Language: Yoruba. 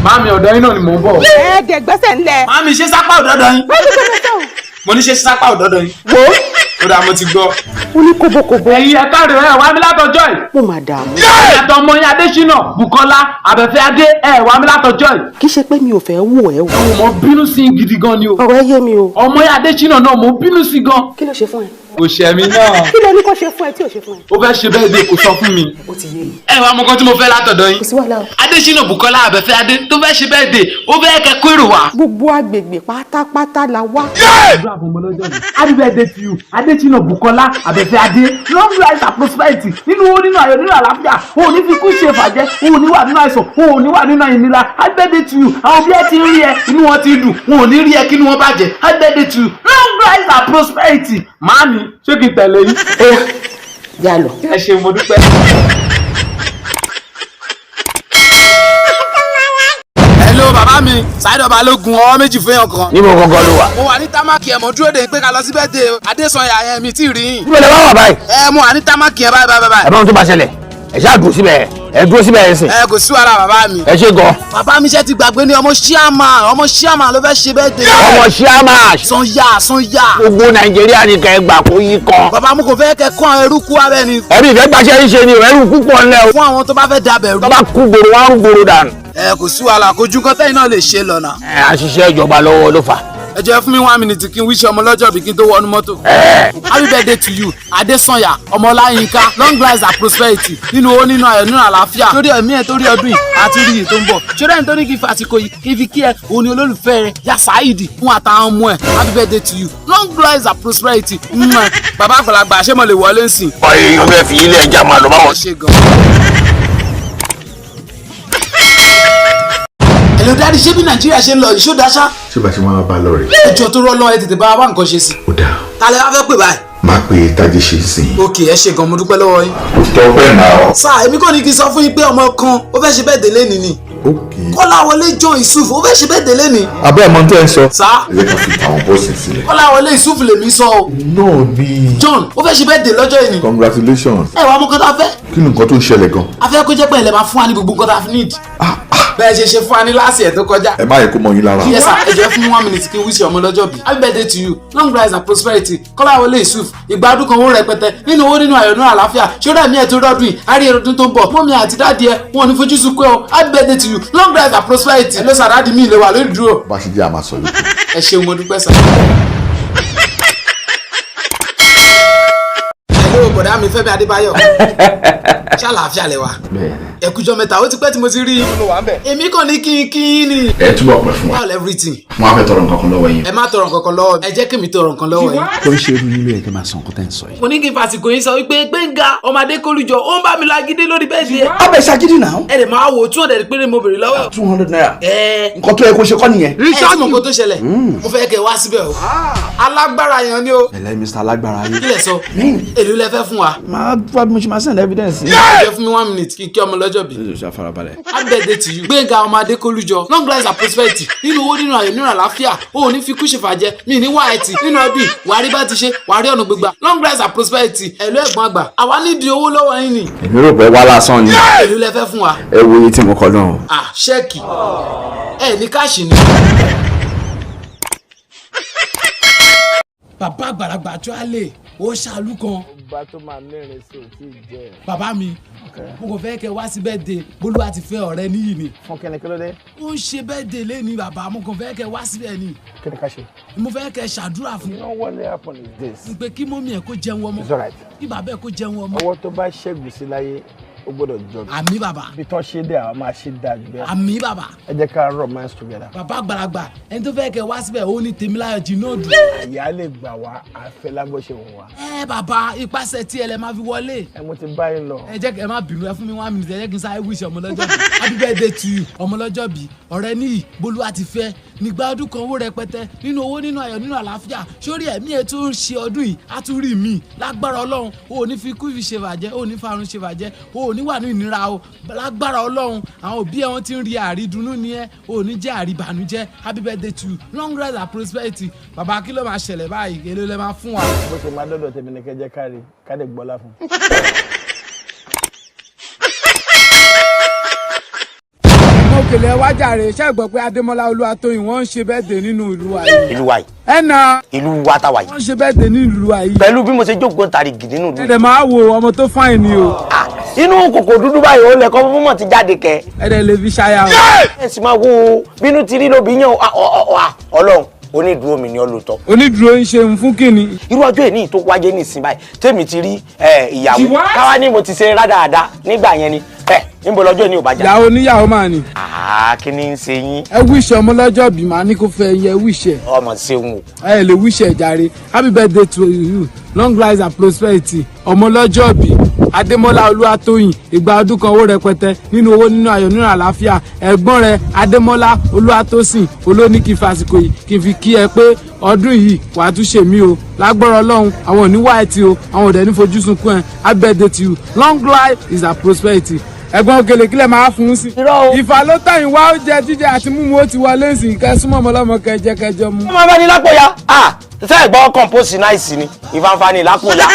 Màámi, ọ̀dọ̀ yín náà ni mò ń bọ̀. Ẹ dẹ̀ gbẹ́sẹ̀ ńlẹ̀. Màámi, ṣé sápá òdọ́dọ̀ yín? Mo ní ṣe sápá òdọ́dọ̀ yín? Wo. Ó dáa, mo ti gbọ́. Ó ní kóbókóbó. Ẹ̀yin ẹ káàdì ẹ wá mi látọjọ́ yìí. Mo máa dààmú. Ìyàtọ̀ ọmọ yín Adésínà Bùkọ́lá Àbẹ̀fẹ́ Adé ẹ wá mi látọjọ́ yìí. Kì í ṣe pé mi ò fẹ́ wò ẹ́ o. Mo bínú sí i gidi gan ni o. Ọ̀rọ̀ ẹ yé mi o. Ọmọ yín Adésínà náà mo bínú sí gan. Kí ló ṣe fún ẹ? Kò ṣẹ̀ mí náà. Kí ló ní kó ṣe fún ẹ tí ò ṣe fún ẹ? Ó fẹ́ ṣe bẹ́ẹ̀ dé, kò sọ fún mi. Ó ti yé mi. Ẹ wá mọ nǹkan tí mo fẹ́ látọ̀dọ̀ yín. Kò sí wàhálà o. Adésínà Bùkọ́lá Àbẹ̀fẹ́ Adé tó fẹ́ ṣe bẹ́ẹ̀ dé, ó fẹ́ kẹ́ kó èrò wá. Gbogbo agbègbè pátápátá la wá. Àdúrà fún ọmọ lọ́jọ́ mi. Happy birthday to you, Adésínà Bùkọ́lá Àbẹ̀fẹ́ Adé. Long life and prosperity. Nínú owó, nínú ayọ̀, nínú àlàáfíà. O ò ní fi kú ṣe fàjẹ́, o ò ní wà nínú àìsàn, o ò ní wà nínú ìnira. Happy birthday to you. Àwọn bí ẹ ti ń rí ẹ, inú wọn ti dùn, wọn ò ní rí ẹ kí inú wọn bàjẹ́. Happy birthday to you. Long life and prosperity. Màámi, ṣé kí n tẹ̀lé yín? Ó yá, yá lọ. Ẹ ṣeun, mo dúpẹ́. Hello bàbá mi, Saheed Balógun, ọwọ́ méjì fún èèyàn kan. Níbo gangan ló wà? Mo wà ní támákì ẹ̀, mo dúró de pé ká lọ sí birthday Adésanya yẹn, mi tí ì rí yín. Níbo lẹ wá wà báyìí? Ẹ mo wà ní támákì yẹn báyìí báyìí Ẹ báyìí. bá wọn tó bá ṣẹlẹ̀, ẹ ṣáà dúró síbẹ̀, ẹ dúró síbẹ̀ ẹ sìn. Ẹ kò sí wàhálà bàbá mi. Ẹ ṣe gan. Bàbá mi, ṣe ti gbàgbé ní ọmọ ṣíàmà, ọmọ ṣíàmà ló fẹ́ ṣe birthday. Ọmọ ṣíàmà. Sanya Sanya. Gbogbo Nàìjíríà ni kẹ́ ẹ gbà kó yí kan. Bàbá mi, kò fẹ́ kẹ́ kó àwọn eruku abẹ́ ni. Ẹbí ìfẹ́ gbaṣẹ́ yín ṣe ni ẹrú púpọ̀ ńlẹ̀ o. Fún àwọn tó bá fẹ́ dabẹ̀ rú. Tó bá kú gbòòrò, wọn á rú gbòòrò dànù. Ẹ kò sí wàhálà, kò ju nǹkan tẹ́yìn náà lè ṣe lọ́nà. Ẹ àṣìṣe ìjọba lọ́wọ́ ló fà. Ẹ jẹ́ fún mi 1 minute kí n wish ọmọ lọ́jọ́ bí kí n tó wọnú mọ́tò. Happy birthday to you, Adésanya Ọmọláyínká, long life and prosperity, nínú owó, nínú ayọ̀, nínú àlàáfíà, torí ẹ̀mí ẹ̀, torí ọdún yìí àti rí yìí tó ń bọ̀. Ṣọlá ẹni tó ní kí n fi àsìkò yìí kí n fi kí ẹ, òun ni olólùfẹ́ rẹ ya Saheed fún àtàwọn ọmọ ẹ. Happy birthday to you, long life and prosperity. Mwah. Bàbá àgbàlagbà, ṣé mo lè wọlé nsìn? Ọ̀rẹ́ yóò fẹ́ fi ilé ẹja máa lọ báwọn. Ṣe gan. Hello daddy, ṣé bí Nàìjíríà ṣe ń lọ yìí ṣó dáṣá? Ṣé bá ṣe máa bá lọ rè? Ẹjọ́ tó rọ́ lọ́wọ́, ẹ tètè bá wa nǹkan ṣe sí. Ó dáa. Ta lẹ wá fẹ́ pè báyìí? Máa pe Tájé ṣe é sìn. Ok, ẹ ṣe gan, mo dúpẹ́ lọ́wọ́ yín. Ó tọ́ bẹ́ẹ̀ náà. Sáà, èmi kàn ní kí n sọ fún yín pé ọmọ kan ó fẹ́ ṣe birthday lénìí ni. Ok. Kọ́láwọlé John Yusuf ó fẹ́ ṣe birthday lénìí. Abẹ́ ẹ̀ mọ tó ẹ̀ ń sọ. Sáà. Ẹ jẹ́ ká fi tàwọn bọ́ọ̀sì sílẹ̀. Kọ́láwọlé Yusuf lèmi sọ o. Náà ni. John ó fẹ́ ṣe birthday lọ́jọ́ yìí ni. Congratulations. Ẹ wàá mú kọ́tà fẹ́. Kí ni nǹkan tó ń ṣẹlẹ̀ gan? A fẹ́ kó jẹ́ pé ẹ lè máa fún wa ní gbogbo nǹkan tá a fi need. Bẹ́ẹ̀ ṣe ṣe fún wa ní láàsì ẹ̀ tó kọjá. Ẹ má yẹ kó mọ yín lára. Yes sir, ẹ jẹ́ fún mi 1 minute kí n wish ọmọ lọ́jọ́ bí. Happy birthday to you, long life and prosperity, Kọ́láwọlé Yusuf, ìgbádùn kan owó rẹpẹtẹ, nínú owó, nínú ayọ̀, nínú àlàáfíà, ṣọ́dọ̀ ẹ̀mí ẹ̀ tó rọ́dún yìí, àárí ọdún tó ń bọ̀, mọ́mí àti daddy ẹ̀ wọn ò ní fojú sunkún ẹ o. Happy birthday to you, long life and prosperity. Ẹ ló sà, daddy mi lè wà lórí dúró. Bá ṣe jẹ́ àmà sọ yòókù. Ẹ ṣeun, mo dúpẹ́ sà. Hello bọ̀dá mi Fẹ́mi Adébáyọ̀, ṣàlàáfíà lẹ wà? Ẹ̀kújọ́ mẹ́ta, ó ti pẹ́ tí mo ti rí i. Èmi kàn ní kí n kí n ní. Ẹ túbọ̀ pẹ́ fún wa. All everything. Mo á fẹ́ tọrọ nǹkan kan lọ́wọ́ yín. Ẹ má tọrọ nǹkan kan lọ́wọ́ mi. Ẹ jẹ́ kí mi tọrọ nǹkan lọ́wọ́ yín. Tó ń ṣe irú nílò ẹ̀ kí n máa sọ nǹkan tẹ́ ń sọ yìí. Mo ní kí n fàsìkò yín sọ wípé Gbénga ọmọ Adékólújọ ó ń bá mi lágídí lórí bẹ́ẹ̀dì ẹ̀. Abẹ ṣagídí náà. Ẹ lè máa wo 200 péré mo bèrè lọ́wọ́. ₦200. Ẹ Nǹkan tó yẹ kó ṣe kọ́ nìyẹn. ẹ tí mo kó tó ṣẹlẹ̀, mo fẹ́ kẹ́ wá síbẹ̀ o. Alágbára yẹn ni o. Ẹlẹ́ Mr. Alágbára Kí yìí. lẹ sọ? Èló lẹ fẹ́ fún wa? Máa wá bí mo ṣe máa send evidence. Ẹ jẹ́ fún mi 1 minute kí n kí ọmọ lọ́jọ́ bí. Ṣe àfarabalẹ̀. Happy birthday to you, Gbénga ọmọ Adékólújọ, long life and prosperity, nínú owó, nínú ayọ̀, nínú àlàáfíà, o ò ní fi kú ṣèfàjẹ mi ní wáìtì nínú ọdún yìí, wàá rí bá ti ṣe, wàá rí ọ̀nà gbégbá, long life and prosperity. Ẹ̀lú ẹ̀gbọ́n àgbà, àwa nídìí owó lọ́wọ́ yín ni. Èmi rò pé wá lásán ni. Èló lẹ fẹ́ fún wa? Ẹ wo iye tí mo kọ náà. Ah, ṣẹ́ẹ̀kì ẹ ní cash ni. Bàbá àgbàlagbà tó a lè ó ṣàlù kan. Ọba tó máa mẹ́rin sí ò tí ì jẹ́. Bàbá mi, mo kò fẹ́ kẹ́ wá sí birthday Bólúwa ti fẹ́ ọ̀rẹ́ níyì ni. Fún kíni? Kí ló dé? Ó ń ṣe birthday lẹ́ni bàbá, mo kàn fẹ́ kẹ́ wá síbẹ̀ ni. Kí ni ká ṣe? Mo fẹ́ kẹ́ ṣàdúrà fún. You know what will happen is this. Pé kí mummy ẹ̀ kó jẹun ọmọ. It's alright. Kí bàbá ẹ̀ kó jẹun ọmọ. Ọwọ́ tó bá ṣẹ́gun sí láyé, ó gbọ́dọ̀ jọ. Àmín bàbá. Bí tán ṣe dé, àwọn máa ṣe dáa jù bẹ́ẹ̀. Àmín bàbá. Ẹ jẹ́ ká rub minds together. Bàbá àgbàlagbà, ẹni tó fẹ́ kẹ́ wá síbẹ̀ ó ní Tèmiláyọ̀ Jìnnàdù. Ìyá lè gbà wá àfẹ́ lábọ́ ṣe wù wá. Ẹ bàbá, ipasẹ̀ tí ẹ lẹ máa fi wọlé. Ẹ mo ti bá yín lọ. Ẹ jẹ́ ẹ má bínú, ẹ fún mi 1 minute, ẹ jẹ́ kí n sáré wish ọmọ lọ́jọ́ bí. Happy birthday to you, ọmọ lọ́jọ́ bí, ọ̀rẹ́ níyì Bolúwa ti fẹ́, nígbà ọdún kan owó rẹpẹtẹ, nínú owó, nínú ayọ̀, nínú àlàáfíà, sórí ẹ̀mí ẹ̀ tó ń ṣe ọdún yìí á tún rí mi lágbára Ọlọ́run. O ò ní fi ikú fi ṣe bàjẹ́, o ò ní farun ṣe bàjẹ́, o ò ní wà ní ìnira o lágbára Ọlọ́run. Àwọn òbí ẹ̀ wọ́n ti ń rí àrídùnnú ni ẹ́, o ò ní jẹ́ àríbànújẹ́. Happy birthday to you, long life and prosperity. Bàbá, kí ló máa ṣẹlẹ̀ báyìí? Èló lẹ máa fún wa? Bó ṣe máa dọ́dọ̀ tèmi ni kẹjẹ kárí ká lè gbọ́lá fún. Ok, Òkèlè, ẹ wá jàre. Ṣé ẹ gbọ́ pé Adémọ́lá Olúwatóyìn, wọ́n ń ṣe birthday nínú ìlú wa yìí? Ìlú wa yìí? Ẹ na. Ìlú wa táwa yìí? Wọ́n ń ṣe birthday ní ìlú wa yìí. Pẹ̀lú bí mo ṣe jókòó tàrí gidi nínú ìlú. Ẹ dẹ̀ máa wo ọmọ tó fine ni o. Ah, inú kòkò dúdú báyìí, ó lẹ̀kọ́ fún mọ̀ ti jáde kẹ. Ẹ dẹ̀ lè fi ṣaya o. Ẹ sì máa wo bínú ti rí lóbi yàn. Ọlọ́run, onídùúró mi ni ọ lóòótọ́. Onídùúró ń ṣe fún kínni? Irú ọjọ́ ìní tó wáyé nísìnyí báyìí, tèmi ti rí ìyàwó káwá ní mo ti ṣe rádaràda nígbà yẹn ni ẹ níbo lọ́jọ́ ìní ò bá jà. Ìyàwó oníyàwó máa ní. Àá, kí ni ń ṣe yín? Ẹ wish ọmọ lọ́jọ́ bí màá ní kó fẹ́ yẹ wish ẹ. Ọmọ ṣeun o. Ẹ lè wish ẹ jàre. Happy birthday to you, long life and prosperity. Ọmọ lọ́jọ́ bí Adémọ́lá Olúwatóyìn, ìgbà ọdún kan, owó rẹpẹtẹ, nínú owó, nínú ayọ̀, nínú àlàáfíà. Ẹ̀gbọ́n rẹ Adémọ́lá Olúwatósìn olóní kí n fàsìkò yìí kí n fi kí ẹ pé ọdún yìí wàá tún ṣe mí o lágbára Ọlọ́run. Àwọn òní wá ẹ tí o, àwọn òdẹ ní fojú sunkún ẹ. Happy birthday to you, long life is our prosperity. Ẹ̀gbọ́n Òkèlè, kílẹ̀ máa fún un sí. Irọ́ o. Ìfà ló tẹ̀yìn wá, ó jẹ jíjẹ àti mímu, ó ti wọlé sí kẹ súnmọ́ ọmọlọ́mọ kẹjẹ kẹjọ mu. Wọ́n máa bá ní lápò ya. Ah, ṣe é gbọ́ compose nice ni ìfanfani lápò ya.